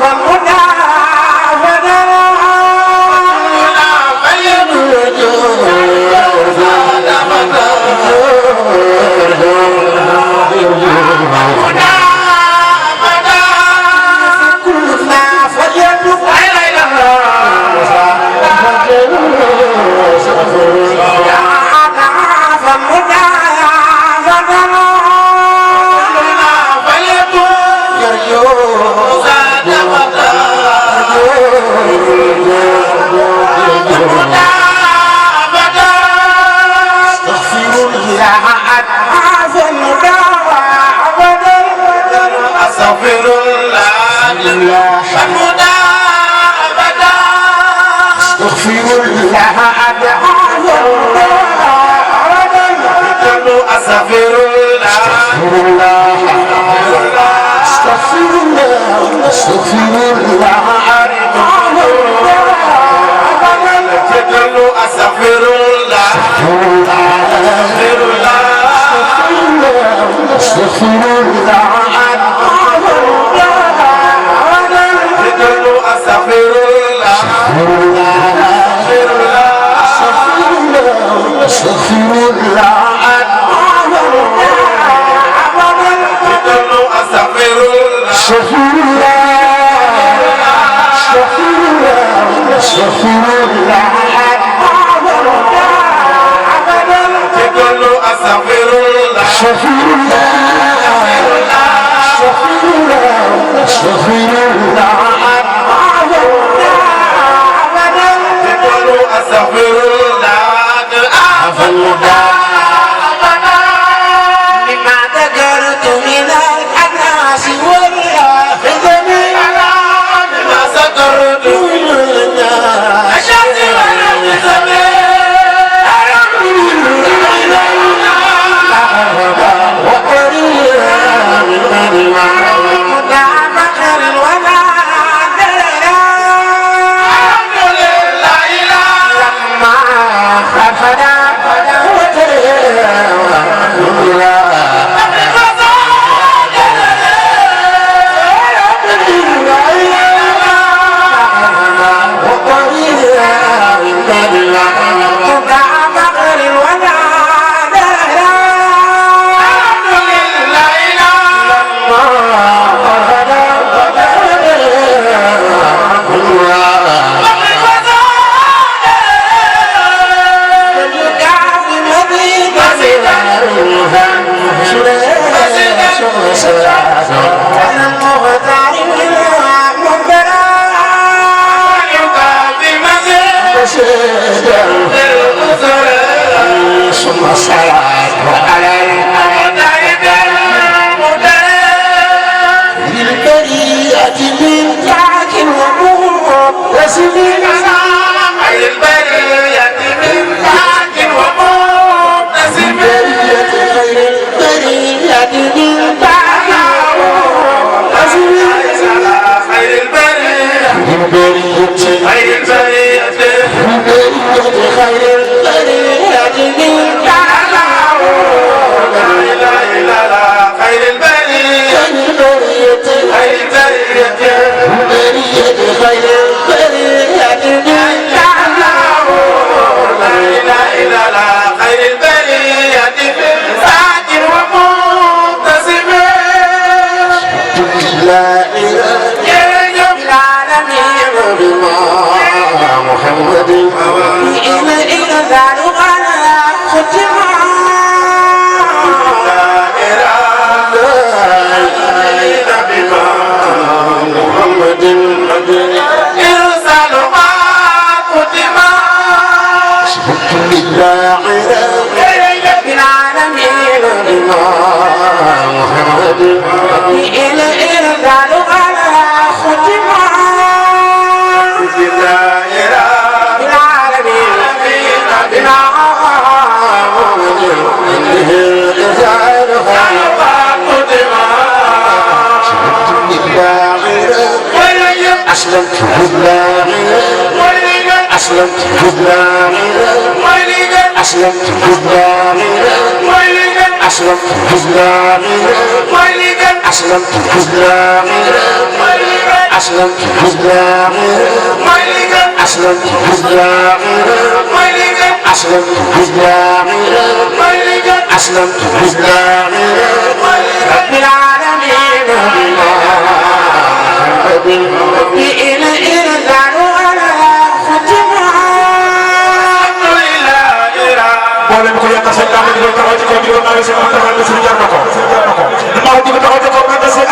Fa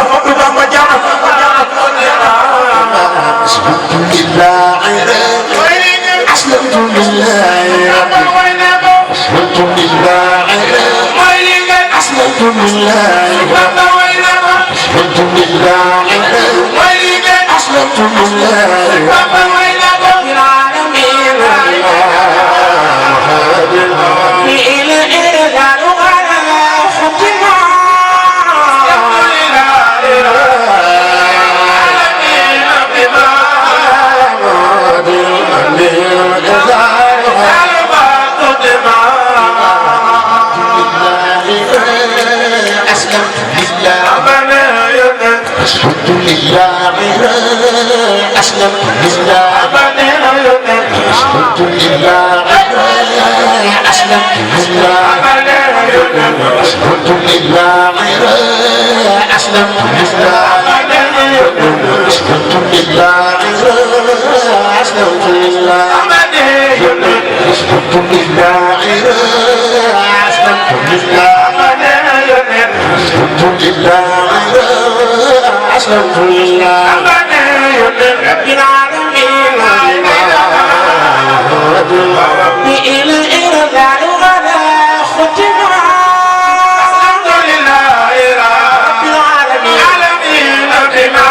Ahmadou Bamba Diarra لله أسلمت لله أسلمت لله أسلمت لله أسلمت لله أسلمت لله أسلمت لله أسلمت لله أسلمت لله أسلمت لله أسلمت لله أسلمت لله رب العالمين إلى الإرذال ولا ختم أسلمت لله رب العالمين بما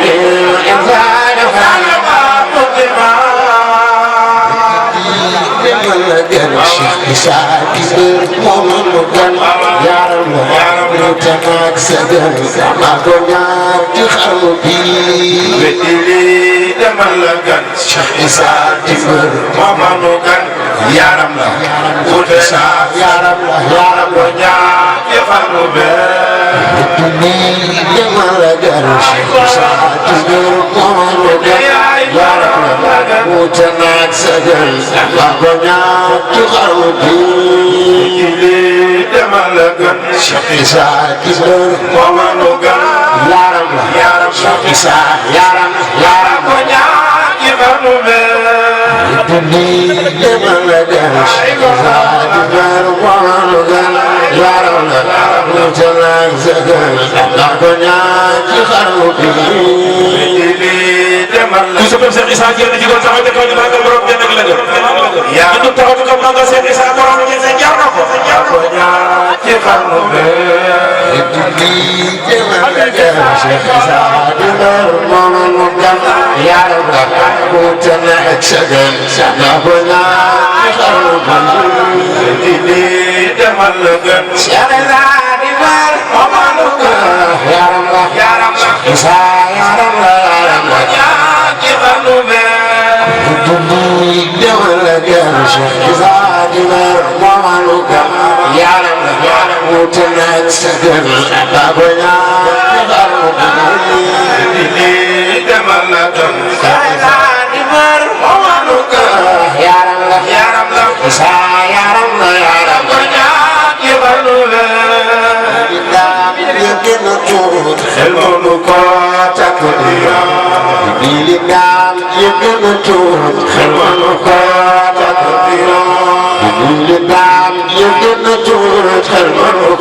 الإرذال ولا الشيخ ساكن ممكن يا رب تماك سدن ما كنا تخربي بدلي دملكن شيخ ساكن ممكن يا رب وتسا يا رب كنا تخربي بدلي دملكن شيخ ساكن ممكن يا رب وتماك سدن ما كنا تخربي دملكن شيخ ساكن ممكن يا رب شيخ يا رب كنا تخربي بدلي دملكن شيخ ساكن ممكن يا رب وتماك سدن ما كنا تخربي ku sebab Cheikh Issa Diène ci doon taxaw ko ni magal borom Diène ak la def ya ñu taxaw ko magal Cheikh Issa borom Diène sa jaar nako ko ñaa ci xarnu be di Cheikh Issa Diène moom gam ya rab ko tane ak sagal na ko ñaa ci xarnu be di demal gën Cheikh Issa Diène moom ya rab Issa ya rab بدلي دولك يا شيخ زادنا ومالك يا رب وتنك سجن بابنا بدلي دولك يا زادنا ومالك يا رب يا رب يمكن تقول الملك تكبيرا بالدام يمكن تقول الملك تكبيرا بالدام يمكن تقول الملك